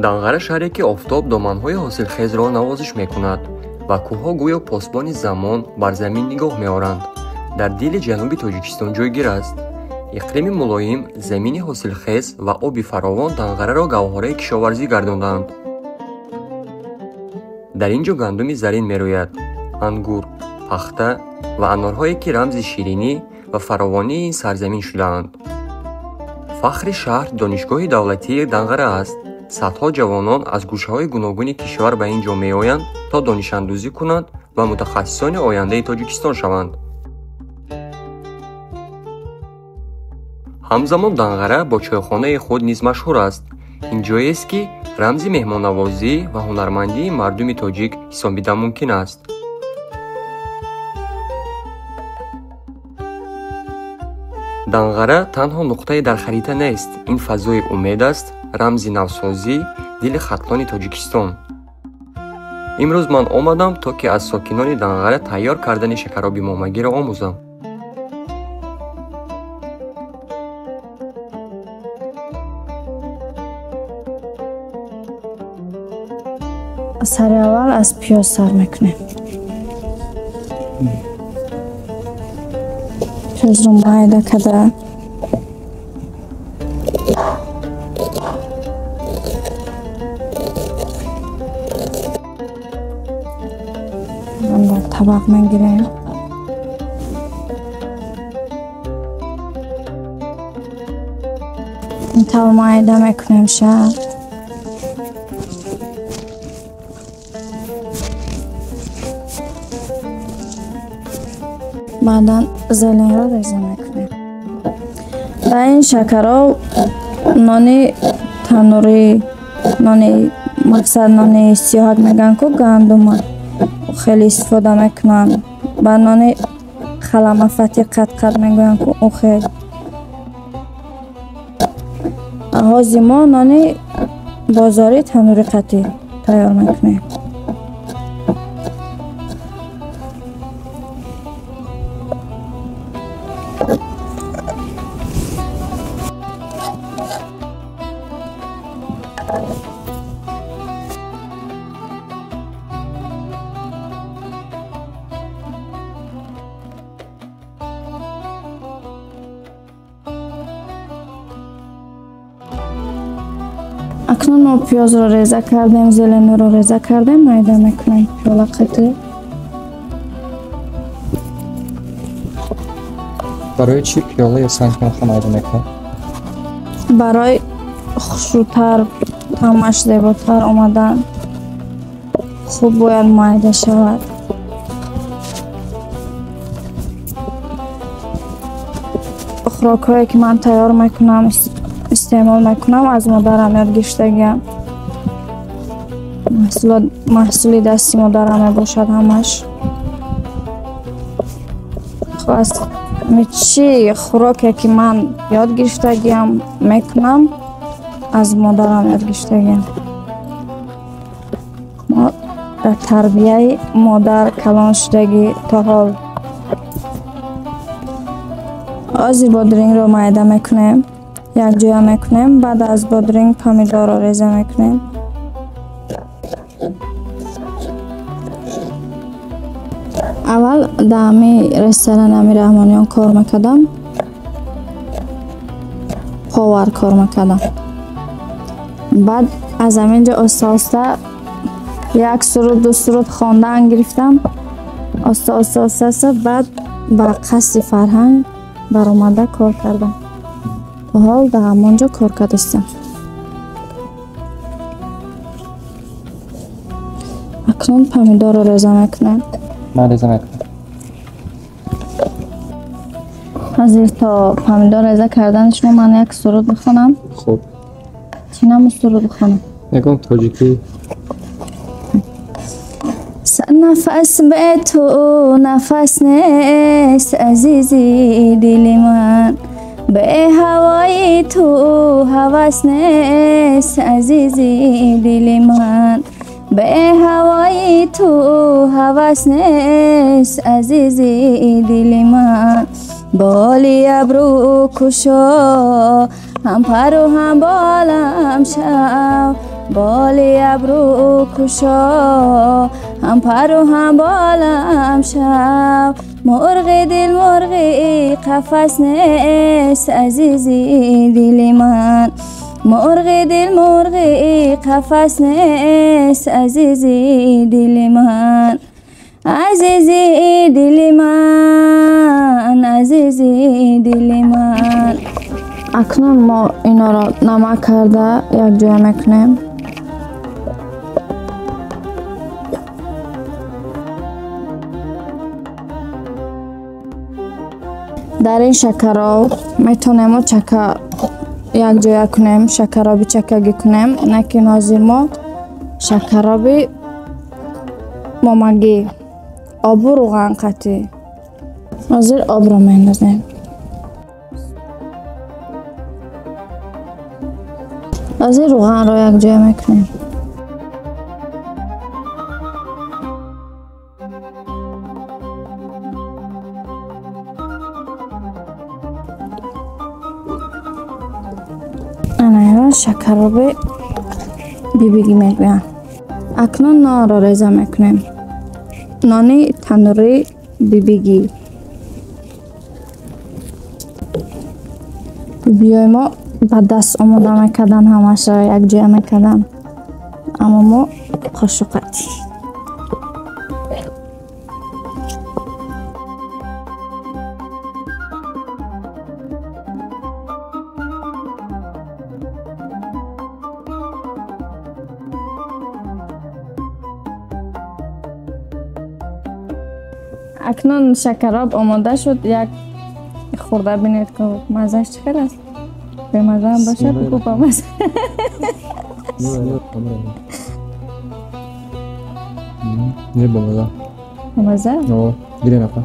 Данғара шаҳре, ки офтоб доманҳои ҳосилхезро навозиш мекунад ва кӯҳҳо гӯё посбони замон бар замин нигоҳ меоранд, дар дили ҷануби Тоҷикистон ҷойгир аст. Иқлими мулоим, замини ҳосилхез ва оби фаровон Данғараро гавҳораи кишоварзӣ гардондаанд. Дар ин ҷо гандуми зарин мерӯяд, ангур, пахта ва анорҳое, ки рамзи ширинӣ ва фаровонии ин сарзамин шудаанд. Фахри шаҳр Донишгоҳи давлатии Данғара аст. Садҳо ҷавонон аз гӯшаҳои гуногуни кишвар ба ин ҷо меоянд, то донишандӯзӣ кунанд ва мутахассисони ояндаи Тоҷикистон шаванд. Ҳамзамон Данғара бо чойхонаи худ низ машҳур аст. Ин ҷоест, ки рамзи меҳмоннавозӣ ва ҳунармандии мардуми тоҷик ҳисобида мумкин аст. Данғара танҳо нуқтае дар харита нест, ин фазои умед аст, рамзи навсозӣ, дили Хатлони Тоҷикистон. Имрӯз ман омадам, то ки аз сокинони Данғара тайёр кардани шакароби момагиро омӯзам. Сари аввал аз пиёз сар мекунем. Пиёзро майда карда дар табақ мегирем. Интавр майда мекунем ша. Баъдан зеленро реза мекунем. Дар ин шакароб нони таннурӣ, нони мақсад нони сиёҳак мегӯянд ку, гандума хеле истифода мекунанд. Баъд нони халамафати қат-қат мегӯянд ку, ӯ хел. Ҳозир мо нони бозорӣ таннурӣ қатӣ тайёр мекунем. Акнун мо пиёзро реза кардем, зеленоро реза кардем, майда мекунем пиёла қатӣ. Барои чӣ пиёла ё сангпанха майда мекунед? Барои хушрӯтар, таъмаш зеботар омадан хуб бояд майда шавад. Хӯрокҳое, ки ман тайёр мекунам, истеъмол мекунам, аз модарам ёд гирифтагиам. Маҳсули дасти модарам мебошад ҳамаш. Аз чӣ хӯроке, ки ман ёд гирифтагиам мекунам, аз модарам ёд гирифтагиам. Мо дар тарбияи модар калон шудагӣ то ҳол. Ози бодрингро майда мекунем, якҷоя мекунем, баъд аз бодринг помидорро реза мекунем. Аввал дар ҳами ресторани ҳами Раҳмониён кор мекардам, повар кор мекардам. Баъд аз ҳамин ҷо оста-оста як суруд, ду суруд хондан гирифтам. Оста-оста, оста-оста баъд ба қасри фарҳанг баромада кор кардам. То ҳол дар ҳамон ҷо кор кардастам. Акнун помидорро реза мекунем. Ман реза мекунам. Ҳозир то помидор реза кардани шумо ман як суруд бихонам. Хуб. Чӣ намуд суруд бихонам? Ягон тоҷикӣ. Нафас бе ту нафас нест, азизи дили ман. Бе ҳавои ту ҳавас нест, азизи дили ман. Бе ҳавои ту ҳавас нест, азизи дили ман. Боли абрӯ кушо, ҳам пару ҳам болам шав. Боли абрӯ кушо, ҳам пару ҳам болам шав. Мурғи дил мурғи қафас нест, азизи дили ман. Мурғи дил мурғи қафас нест, азизи дили ман. Азизи дили ман, азизи дили ман. Акнун мо инҳоро намак карда якҷоя мекунем. Дар ин шакароб метавонем мо чака якҷоя кунем, шакароби чакагӣ кунем, лекин ҳозир мо шакароби момагӣ, обу рӯған қатӣ. Ҳозир обро меандозем. Ҳозир рӯғанро якҷоя мекунем. Ана шакароби бибигӣ мегӯянд. Акнун нонро реза мекунем. Нони танӯри бибигӣ. Бибиёи мо ба даст омода мекарданд, ҳамаашро якҷоя мекарданд, аммо мо қошуқатӣ. Акнун шакароб омода шуд. Як хӯрда бинед, ки маззааш чӣ хел аст. Бемаззаам бошад, хуб бамазза. Не, бамазза. Бамазза? О, гирен апа.